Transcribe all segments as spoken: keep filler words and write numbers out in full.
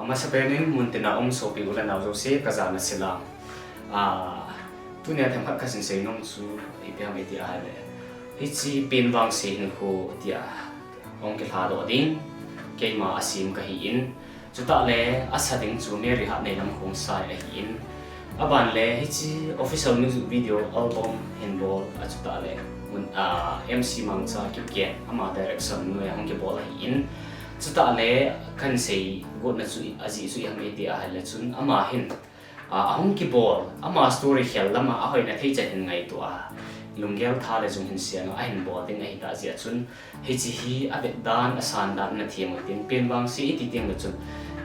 Masapen in muntina um sopi u le nao jouse kajana silang. Ah, tunia themkhat kahin seinom chu ipi ham iti ahile, hiche Penvangse hinkho tia hung kilhadoh ding keima asem kahin, chutah le asa ding chu Mary Hatneilam Khongsai ahin, aban le hiche official music video album hin bol a, chutah le mun, ah, M C Mangcha Kipgen ama direction noiya hung kibol ahin, chutah le kahin seigotna chu ajeh chu ipi ham iti ahile chun ama hin, ah, ahung kibol, ama story khel lama ahoina thei chan hin ngaito a, lunggel tha le jung hin sianga ahin bol ding ahitah jeh a chun, hiche hi avetdan asandan nathem u hitin, Penvangse iti tengle chun,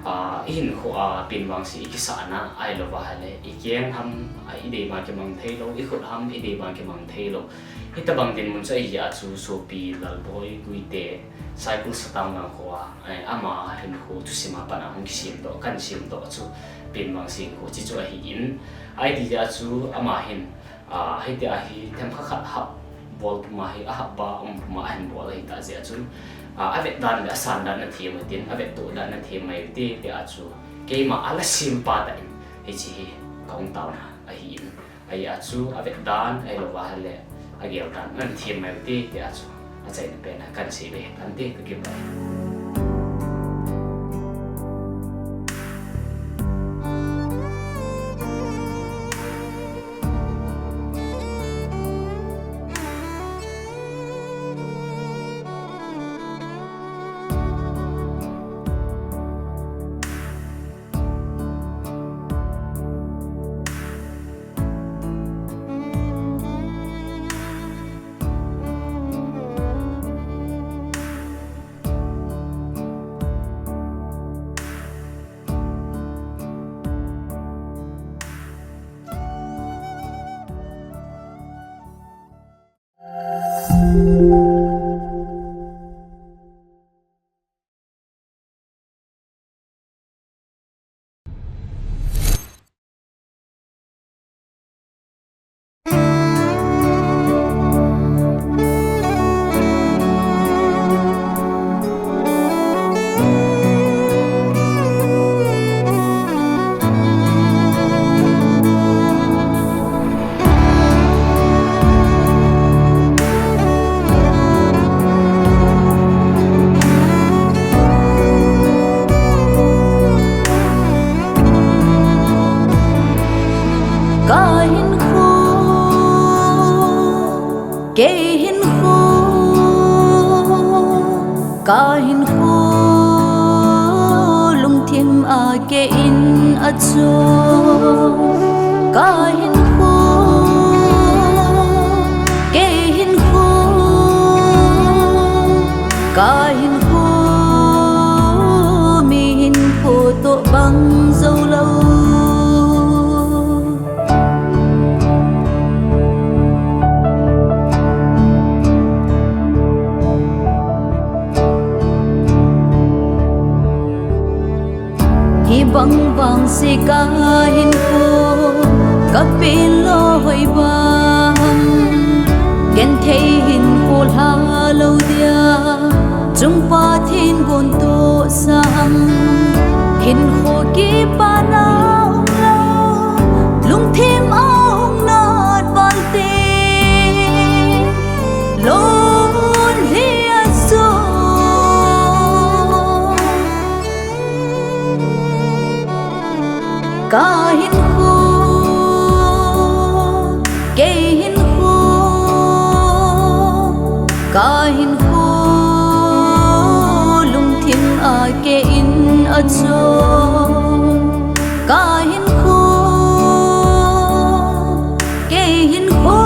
ah, ihinkhoa Penvangse ikisahna ahilouva ahile ikeng ham, ah, ideiba kimang theilou, ikhut ham ideiba kimang theilou, hitobang dinmun chu ahijeh a chu sopi Lalboi Guite, Saikul Satang Vangkho a, eh, ama hinkho thusima patna hung kisemdoh, kahin semdoh chu Penvangse hinkho hiche chu ahin, iti jeh a chu ama hin, ah, hitia hi themkhat khat hapbol puma hi, ahapba um puma ahin bol ahitah jeh a chun, ah, avetdan le asandan nathem u hitin, avettohdan nathem mai u hite tia chu keima ala sempa tah in hiche hi kahung taona ahin, ajeh a chu avetdan ahilouva ahile ageldan nathem mai u hite tia chu achaina pena kahin seibe tante, kakipah e. Kahinkho, keihinkho, kahinkho, lungthim a keiin acho. Kahinkho, keihinkho, kahinkho, mihinkho toh bang joulou. Hibang vangse kahinkho, kapen lou hoiba ham, genthei hinkho lha lou dia, chung Pathen gon toh sang, hinkho kipana umlou, lungthim a hung nat val te, lonely ajo. Kahinkho, keihinkho, kahinkho, lungthim a keiin acho. Kahinkho, keihinkho.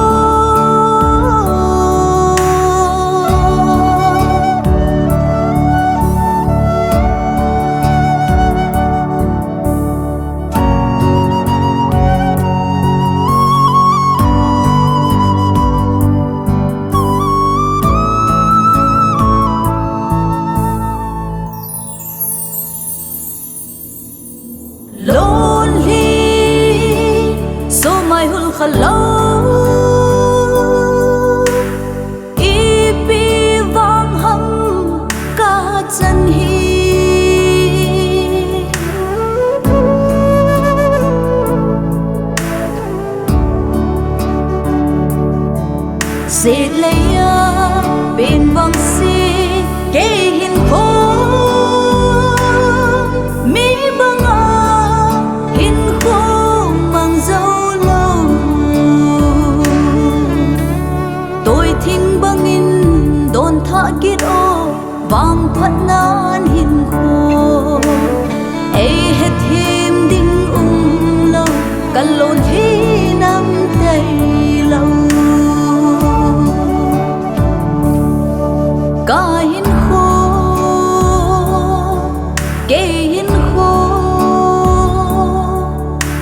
Lonely, somai hul khalou, ipi vang ham kachan hi.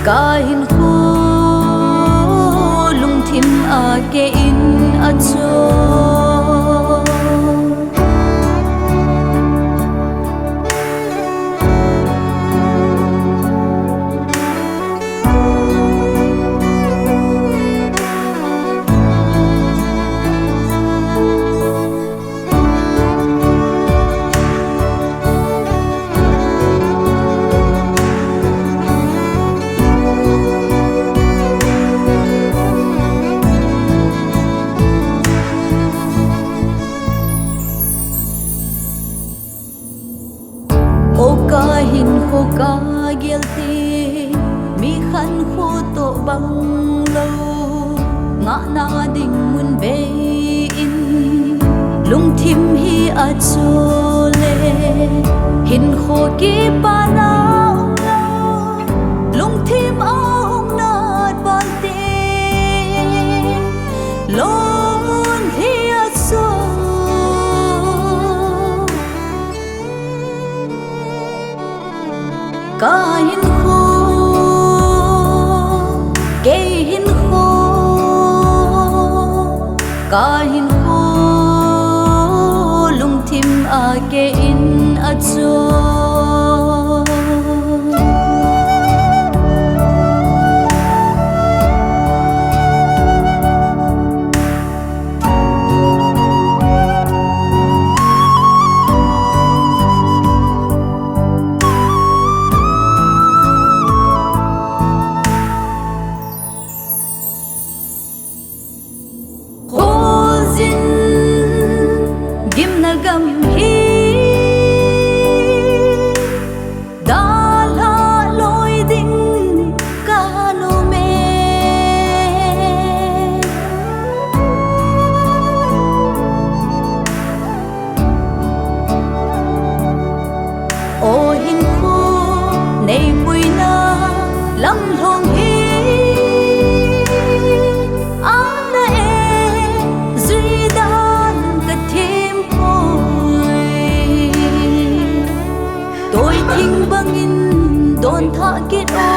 Ka hinkho lungthim a kei in a cho. O ka hinkho ka gel te, mi khankho toh bang lou, ngahna ding mun bei in, lungthim hi a cho le, hinkho kipana um lou, lungthim a hung nat val te, lon hi a cho. Ka hinkho, kei hinkho, ka hinkho, lungthim a kei in a cho. Khojin gimna gam hi dalha loi ding ka nom e. O hinkho, nei puina lam lhong hi ana e, jui dan ka thim poi. Toi thing bangin don thah kit o,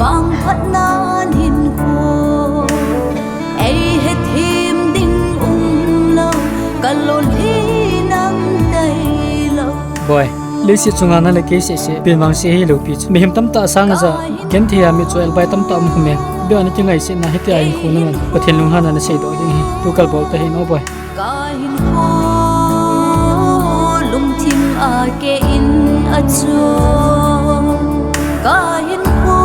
vangphatnan hinkho. Ei hethem ding um lou, ka lolhin nang tailou. Boi, leiset chunga nang le kei seh seh, pen vang seh hilou pi chu. Mihem tamtah sanga ja, genthei a mitcho elbai tamtah um khum e. Bia na kingaisih na hitia hinkho na man, Pathen lunghanna na seidoh ding hi. Tu kal bol ta hi no boi. Ka hinkho lungthim a kei in a cho. Ka hinkho,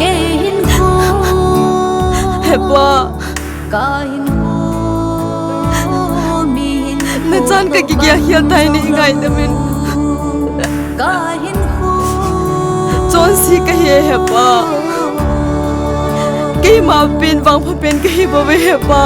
kei hinkho. He Pa. Ka hinkho, mi hinkho. Na chan ka kigel khel tai nei ngaidam in. Ka hinkho. Chonse ka hi e he Pa. Keima pen vangpha pen ka hi bou ve he Pa.